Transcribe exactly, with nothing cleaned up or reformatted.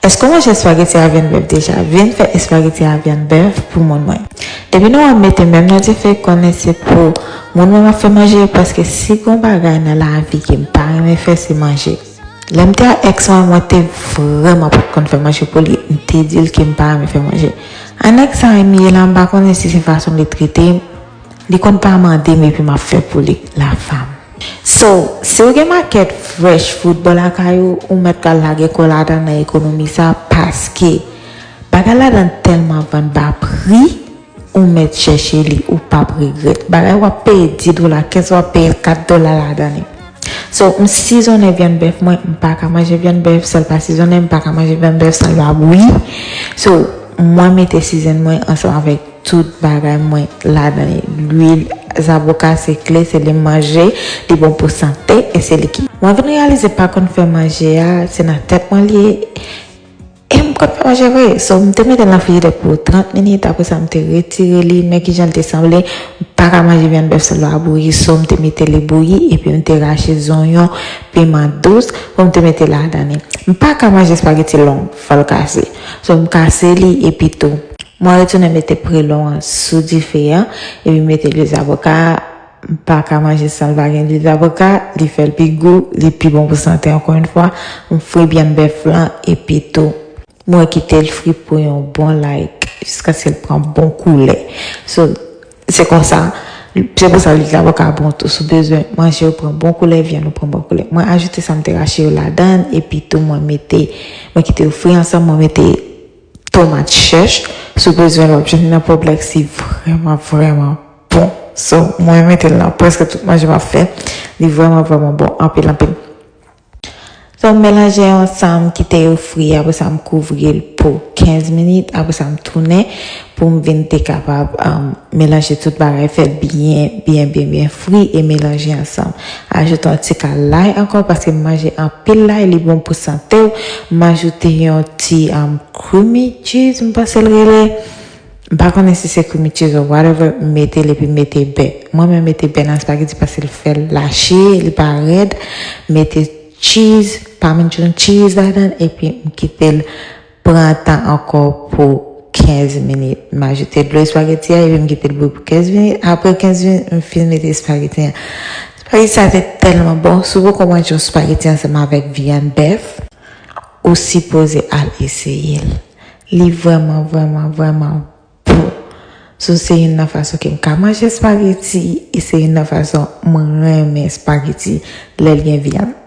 Èske w manje espageti a vyann bèf deja? Vin fè espageti a vyann bèf pou moun mwen. Depi nou ap mete menm nan dife, konnen se pou moun mwen m ap fè manje yo, paske si gon bagay nan lavi ke m pa renmen fè, se manje. Lè m te ak èks mwen, mwen te vrèman pa t konn fè manje pou li. M te di l ke m pa renmen fè manje. A nèg sa a m ye la, m pa konnen si se fason li trete m. Li konn pa mande m epi m ap fè pou li, la femme. So, si w gen makèt fresh food bò lakay ou, ou mèt pral lage kò ladan nan ekonomi sa, paske bagay ladan tèlman vann ba pri, ou mèt chèche li, ou p ap regrèt. Bagay w ap peye dis dola, kès w ap peye kat dola ladan li. So, m sizonnen vyann bèf mwen, m pa ka manje vyann bèf san l pa sizonnen, m pa ka manje vyann bèf san l pa bouyi. So, mwen mete season mwen ansanm avèk tout bagay mwen ladan li. Lwil zaboka se kle, se li m manje, li bon pou sante, e se li ki. Mwen vin reyalize pa konn fè manje a, se nan tèt mwen li ye, e m konn fè manje vre. So, m te mete l nan frijidè pou trant minit, apre sa m te retire li, men kijan l te sanble, m pa ka manje vyann bèf san l pa bouyi, so m te mete li bouyi, epi m te rache zonyon, piman dous, pou m te mete ladan li. M pa ka manje espageti long, fò l kase. So, m kase li, epi tou. Mwen retounen mete prelon an sou dife a, epi mete lwil zaboka a. M pa ka manje san l pa gen lwil zaboka, li fè l pi gou, li pi bon pou sante ankò yon fwa. M fri vyann bèf lan, epi tou. Mwen kite l fri pou yon bon like, jiskaske l pran bon koulè. So, se konsa, se pou sa lwil zaboka bon tou. Si w bezwen manje w pran bon koulè, vyann ou pran bon koulè. Mwen ajoute sa m te rache yo ladan, epi tou mwen mete, mwen kite yo fri ansanm, mwen mete tomat chèch. Si w bezwen l, w ap jwenn li nan Publix, li vrèman, vrèman bon. So, mwen mete l nan prèske tout manje m ap fè. Li vrèman, vrèman bon, anpil, anpil. So, m melanje yo ansanm, kite yo fri, apre sa, m kouvri l pou kenz minit, apre sa, m tounen pou m vin te kapab, um, melanje tout bagay, fè l byen, byen, byen, byen fri e melanje ansanm. Ajoute yon ti kal lay ankò, paske m manje anpil lay, li bon pou sante w. M ajoute yon ti, um, creamy cheese, m panse l rele. M pa konnen si se creamy cheese or whatever, m mete l epi m mete bè. Mwen menm mete bè nan espageti paske l fè l lache, li pa rèd. Mete cheese, Parmesan cheese ladan, epi m kite l pran tan ankò pou kenz minit. M ajoute dlo espageti a, epi m kite l bouyi pou kenz minit. Apre kenz minit, m fin mete espageti an. Espageti sa te tèlman bon. Si w poko manje yon espageti ansanm avèk vyann bèf, ou sipoze al eseye l. Li vrèman, vrèman, vrèman bon. So, se youn nan fason ke m ka manje espageti, e se youn nan fason mwen renmen espageti lè l gen vyann.